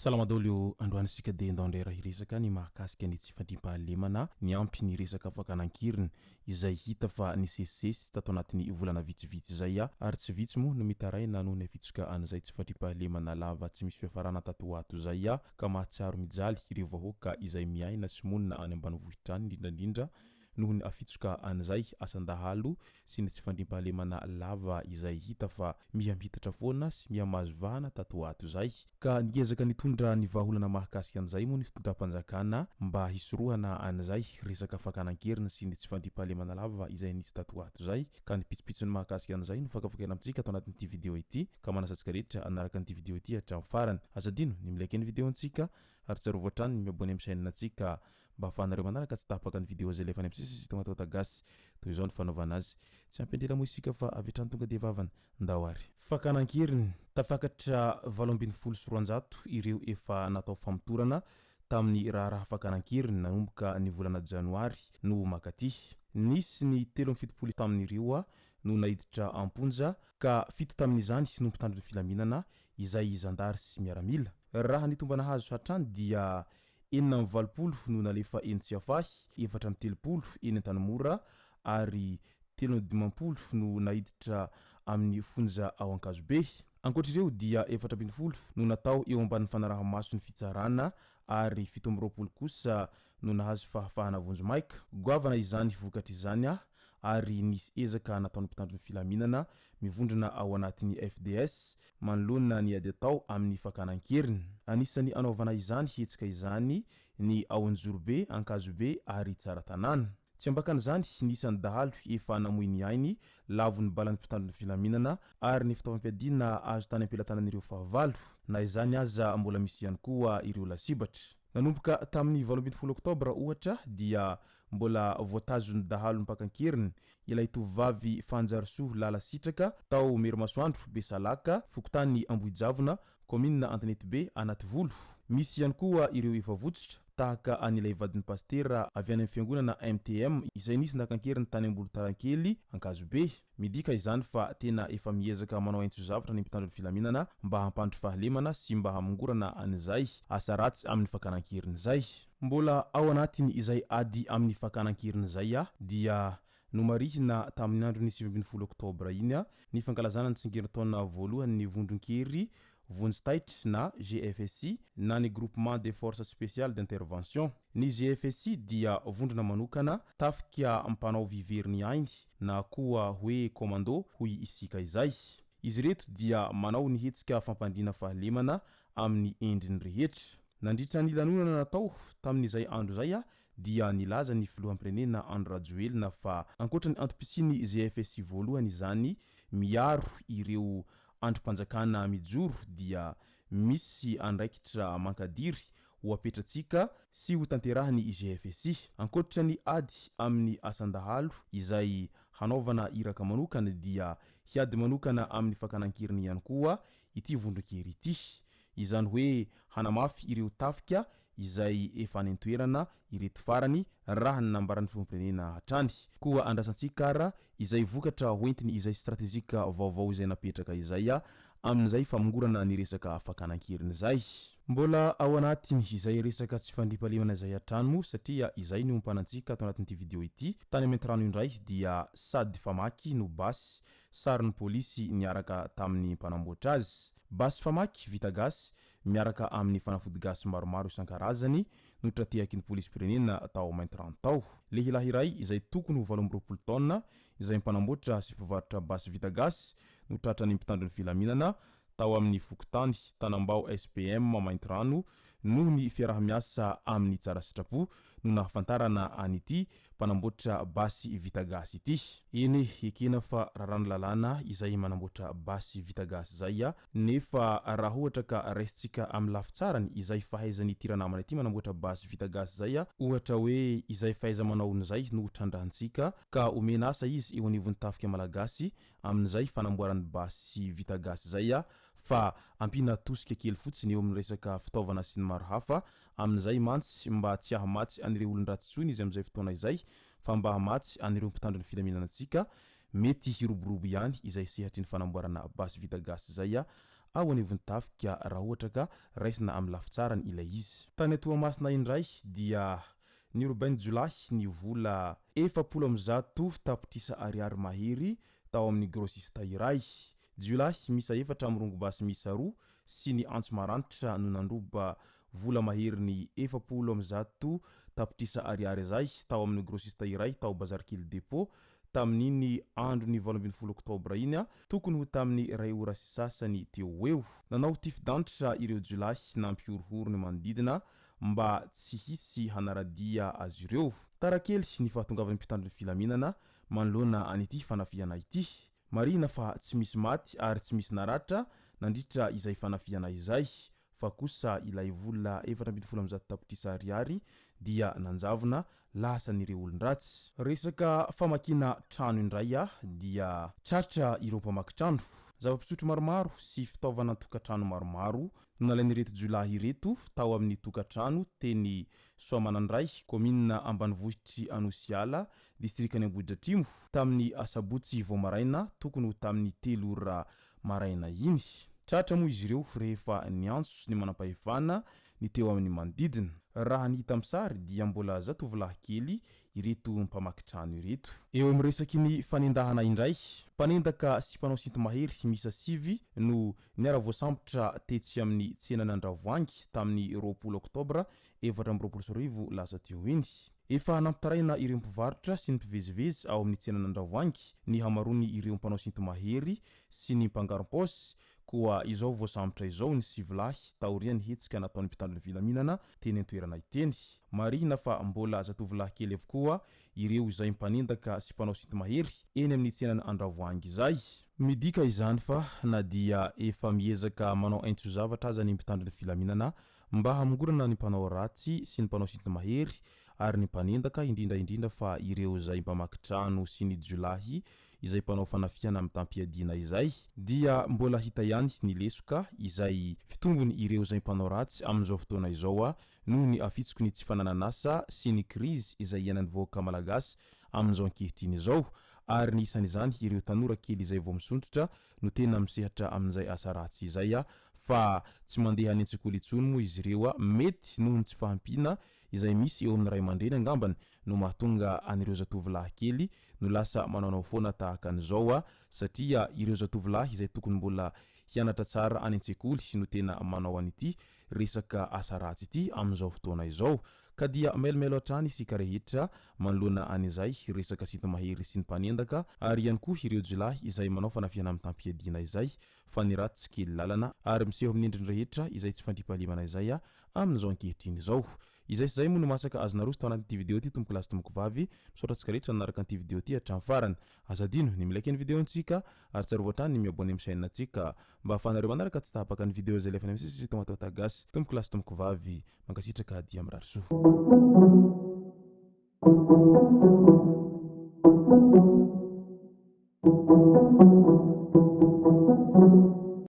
Salama daholo, androany isika dia ndao indray raha hiresaka ny mahakasika ny tsy fandriampahalemana niampy ny resaka fakana an-keriny izay hita fa nisesisesy tato anatin'ny volana vitsivitsy izay ary tsy vitsy moa no mitaraina noho ny afitsoka an'izay tsy fandriampahalemana lava tsy misy fiafarana tato ho ato izay ka mahatsiaro mijaly ireo vahoaka izay miaina sy monina any ambanivohitra any indrindra indrindra noho ny afitsoka an'izay asan-dahalo sy ny tsy fandriampahalemana lava izay hita fa miha-mihitatra foana sy miha-mahazo vahana tato ho ato izay. Ka niezaka nitondra ny vahaolana mahakasika an'izay moa ny fitondram-panjakana mba hisorohana an'izay resaka fakana an-keriny sy ny tsy fandriampahalemana lava izay nisy tato ho ato izay. Ka ny pitsopitsony mahakasika an'izay no fakafakaina amintsika ato anatin'ity video ity ka manasa antsika rehetra hanaraka an'ity video ity hatramin'ny farany. Aza adino ny mi-like ny video-ntsika ary tsarovy hatrany ny mi-abonner amin'ny chaîne-ntsika mba ahafahanareo manaraka tsy tapaka ny video izay alefa any amin'ny sisa sy tonga taota gasy. Toy izao ny fanaovana azy. Tsy ampy andrela moa isika fa avy hatrany tonga dia vavana. Ndao ary. Fakana an-keriny, tafakatra 218 ireo efa natao famotorana tamin'ny raharaha fakana an-keriny nanomboka ny volana janoary no ho mankaty. Nisy ny 73 tamin'ireo no naiditra am-ponja ka fito tamin'izany no mpitandro ny filaminana izay zandary sy miaramila. Raha ny tombana azo hatrany dia 86 no nalefa eny Tsiafahy, 34 eny Antanimora ary 53 no naiditra amin'ny fonja ao Ankazobe. Ankoatra ireo dia 14 no natao eo ambanin'ny fanaraha-mason'ny fitsarana ary 27 kosa no nahazo fahafahana vonjimaika. Goavana izany vokatra izany ary nisy ezaka nataon'ny mpitandro ny filaminana mivondrona ao anatin'ny FDS manoloana ny ady atao amin'ny fakana an-keriny. Anisan'ny anaovana izany hetsika izany ny ao Anjorobe, Ankazobe ary Tsaratanàna. Tsy ambakan'izany ny isan'ny dahalo efa namoy ny ainy, lavon'ny balan'ny mpitandro ny filaminana ary ny fitaovam-piadiana azo tany am-pelatanan'ireo fahavalo. Na izany aza mbola misy ihany koa ireo lasibatra. Nanomboka tamin'ny 18 oktobra ohatra dia Mbola voatazon'ny dahalo mpaka an-keriny ilay tovovavy Fanjarisoa Lala Sitraka tao Merimasoandro, Besalaka, fokontany Ambohijavona, kaominina Antanetibe, Anativolo. Misy ihany koa ireo efa votsotra, tahaka an'ilay vadin'ny pasitera avy any amin'ny fiangonana MTM izay nisy naka an-keriny tany Ambolotarankely, Ankazobe. Midika izany fa tena efa miezaka manao aintso-zavatra ny mpitandro ny filaminana mba hampandry fahalemana sy mba hamongorana an'izay asa ratsy amin'ny fakana an-keriny izay. Mbola ao anatin' izay ady amin'ny fakana an-keriny izay dia nomarihina tamin'ny andron'ny 19 oktobra iny ny fankalazana ny tsingerintaona voalohany ny vondron-kery vonjy taitra na GFSI na ny Groupement des Forces Spéciales d'Intervention. Ny GFSI dia vondrona manokana tafika mpanao vy very ny ainy na koa hoe commando hoy isika izay. Izy ireto dia manao ny hetsika fampandriana fahalemana amin'ny endriny rehetra. Nandritra ny lanonana natao tamin'izay andro izay dia nilaza ny filoham-pirenena Andry Rajoelina fa ankoatra ny antom-pisian'ny GFSI voalohany izany miaro ireo andrim-panjakana mijoro dia misy andraikitra mankadiry ho apetratsika sy ho tanterahan'ny GFSI. Ankoatra ny ady amin'ny asan-dahalo izay hanaovana iraka manokana dia hiady manokana amin'ny fakana an-keriny ihany koa ity vondron-kery ity. Izany hoe hanamafy ireo tafika izay efa any an-toerana ireto farany raha ny nambaran'ny filoham-pirenena hatrany. Koa andrasantsika ara izay vokatra hoentiny izay stratejika vaovao izay napetraka izay amin'izay famongorana ny resaka fakana an-keriny izay. Mbola ao anatiny izay resaka tsy fandriampahalemana izay hatrany moa satria izay no ompanantsika ato anatin'ity video ity. Tany Maintirano indray dia sady famaky no basy sarin'ny polisy niaraka tamin'ny mpanamboatra azy. Basy famaky vita gasy miaraka amin'ny fanafody gasy maromaro isan-karazany no tra-tehaky ny polisim-pirenena tao Maintirano tao. Lehilahy iray izay tokony ho 28 taona izay mpanamboatra sy mpivarotra basy vita gasy no tratran'ny mpitandro ny filaminana tao amin'ny fokontany Tanambao SPM Maintirano Noho ny fiaraha-miasa amin'ny tsara sitrapo no nahafantarana an'ity mpanamboatra basy vita gasy ity. Eny e, ekena fa raràn'ny lalàna izay manamboatra basy vita gasy izay, nefa raha ohatra ka raisintsika amin'ny lafy tsarany izay fahaizan'ity ranamana ity manamboatra basy vita gasy izay, ohatra hoe izay fahaiza-manaony izay no trandrahantsika ka omena asa izy eo anivon'ny tafika malagasy amin'izay fanamboarany basy vita gasy izay, fa ampiana tosika kely fotsiny eo amin'ny resaka fitaovana sy ny maro hafa amin'izay mantsy mba tsy hahamatsy an'ireo olon-dratsy intsony izy amin'izay fotoana izay fa mba hamatsy an'ireo mpitandro ny filaminana antsika mety hiroborobo ihany izay sehatry ny fanamboarana basy vita gasy izay ao anivon'ny tafika raha ohatra ka raisina amin'ny lafy tsarany ilay izy. Tany Toamasina indray dia nirobain'ny jiolahy ny vola 140 tapitrisa ariary mahery tao amin'ny grossiste iray. Jiolahy miisa efatra mirongo basy miisa roa sy ny antsy maranitra no nandroba vola maherin'ny 140 tapitrisa ariary izay tao amin'ny grossiste iray tao Bazarikely Depot tamin'iny andron'ny 18 oktobra iny tokony ho tamin'ny iray ora sy sasany teo ho eo. Nanao tifi-danitra ireo jiolahy nampihorohoro ny manodidina mba tsy hisy hanara-dia azy ireo. Tara kely ny fahatongavan'ny mpitandro ny filaminana manoloana an'ity fanafihana ity. Marihina fa tsy misy maty ary tsy misy naratra nandritra izay fanafihana izay fa kosa ilay vola 114 tapitrisa ariary dia nanjavona lasan'ireo olon-dratsy. Resaka famakiana trano indray dia tratra ireo mpamaky trano. Zava-pisotro maromaro sy fitaovana an-tokantrano maromaro no nalain'ireto jiolahy ireto tao amin'ny tokantrano teny Soamanandray, kaominina ambanivohitr'i Anosiala, distrikan'i Ambohidratrimo, tamin'ny asabotsy vao maraina tokony ho tamin'ny telo ora maraina iny. Tratra moa izy ireo rehefa niantso ny manampahefana ny teo amin'ny manodidina. Raha ny hita amin'ny sary dia mbola zatovolahy kely ireto mpamaky trano ireto. Eo amin'ny resaky ny fanendahana indray, mpanendaka sy mpanao sinto-mahery miisa sivy no niara-voasambotra tetsy amin'ny tsenan'Andravoahangy tamin'ny 20 oktobra 2024 lasa teo iny. Efa nampitaraina ireo mpivarotra sy ny mpivezivezy ao amin'ny tsenan'Andravoahangy ny hamaroany ireo mpanao sinto-mahery sy ny mpangarom-paosy, koa izao voasambotra izao ny sivy lahy taorian'ny hetsika nataon'ny mpitandro ny filaminana teny an-toerana iteny. Marihina fa mbola zatovolahy kely avokoa ireo izay mpanendaka sy mpanao sinto-mahery eny amin'ny tsenan'Andravoahangy izay. Midika izany fa na dia efa miezaka manao aintso-zavatra aza ny mpitandro ny filaminana mba hamongorana ny mpanao ratsy sy ny mpanao sinto-mahery ary ny mpanendaka, indrindra indrindra fa ireo izay mpamaky trano sy ny jiolahy izay mpanao fanafihana mitam-piadiana izay, dia mbola hita ihany ny lesoka izay fitombony ireo izay mpanao ratsy amin'izao fotoana izao noho ny afitsiky ny tsy fananan'asa sy ny krizy izay iainan'ny vahoaka malagasy amin'izao ankehitriny izao ary ny isan'izany ireo tanora kely izay vao misondrotra no tena misehatra amin'izay asa ratsy izay fa tsy mandeha any an-tsekoly intsony moa izy ireo mety noho ny tsy fahampiana izay misy eo amin'ny ray aman-dreny angambany no mahatonga an'ireo zatovolahy kely no lasa manaonao foana tahaka an'izao satria ireo zatovolahy izay tokony mbola hianatra tsara any an-tsekoly no tena manao an'ity resaka asa ratsy ity amin'izao fotoana izao ka dia mailomailo hatrany isika rehetra manoloana an'izay resaka sinto-mahery sy ny mpanendaka ary ihany koa ireo jiolahy izay manao fanafihana mitam-piadiana izay fa ny ratsy tsy kely lalana ary miseho amin'ny endriny rehetra izay tsy fandriampahalemana izay amin'izao ankehitriny izao. Izay sy izay moa no masaka azo naroso tao anatin'ity video ity tompoko lahy sy tompoko vavy. Misaotra antsika rehetra nanaraka an'ity video ity hatramin'ny farany. Aza adino ny mi-like ny video-ntsika ary tsarovy hatrany ny mi-abonner amin'ny chaîne-ntsika mba ahafahanareo manaraka tsy tapaka ny video izay alefanay misesy eto Matoata Gasy. Tompoko lahy sy tompoko vavy, mankasitraka dia mirary soa.